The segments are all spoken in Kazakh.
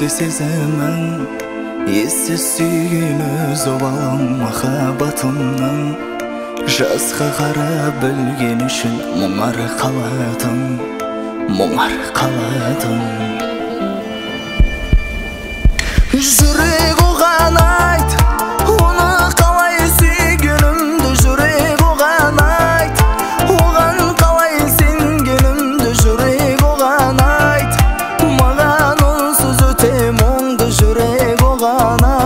Өшсе сезімің, ессіз сүйген өз обалың махаббатымның. Жасқа қарап білген үшін мұңар қалатын, мұңар қалатын. Жүрек оған айт, оны қалай сүйгенімді, жүрек оған айт, оған қалай сенгенімді, жүрек оған айт, маған онсыз өте мұңды, жүрек оған айт,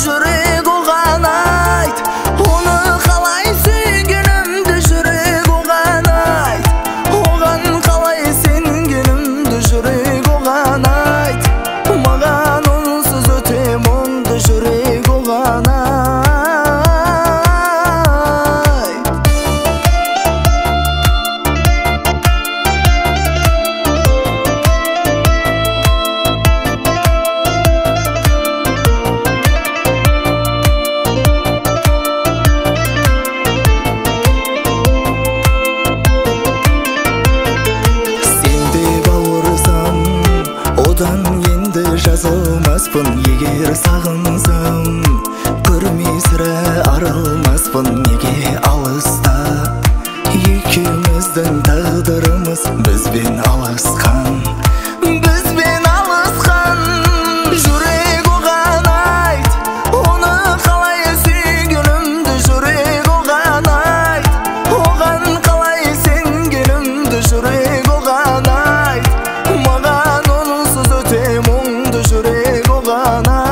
жүрек оған айт, оны қалай сүйгенімді, жүрек оған айт, оған қалай сенгенімді, жүрек оған айт, маған онсыз өте мұңды, жүрек оған айт. Сен деп ауырсам, одан енді жазылмаспын, егер сағынсам, көрмей сірә арылмаспын, неге алыста екеуміздің тағдырымыз бізбен алысқан, бізбен алысқан. Жүрек оған айт, оны қалай сүйгенімді, жүрек оған айт, оған қалай сенгенімді, жүрек оған айт, маған онсыз өте мұңды, жүрек оған айт,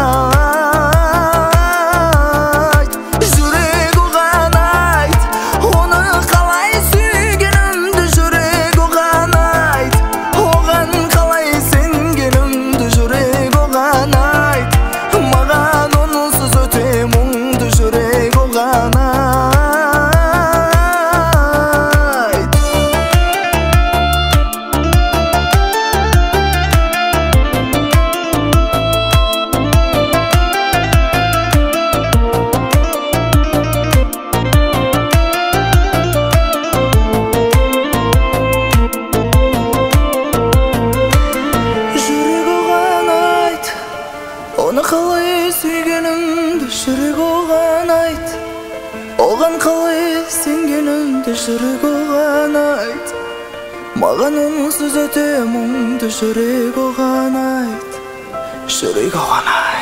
жүрек оған айт, оны қалай сүйгенімді, жүрек оған айт, оған қалай сенгенімді, жүрек оған айт, маған онсыз өте мұңды, жүрек оған айт. Жүрек оған айт, оны қалай сүйгенімді, жүрек оған айт, оған қалай сенгенімді, жүрек оған айт, маған онсыз өте мұңды, жүрек оған айт, жүрек оған айт.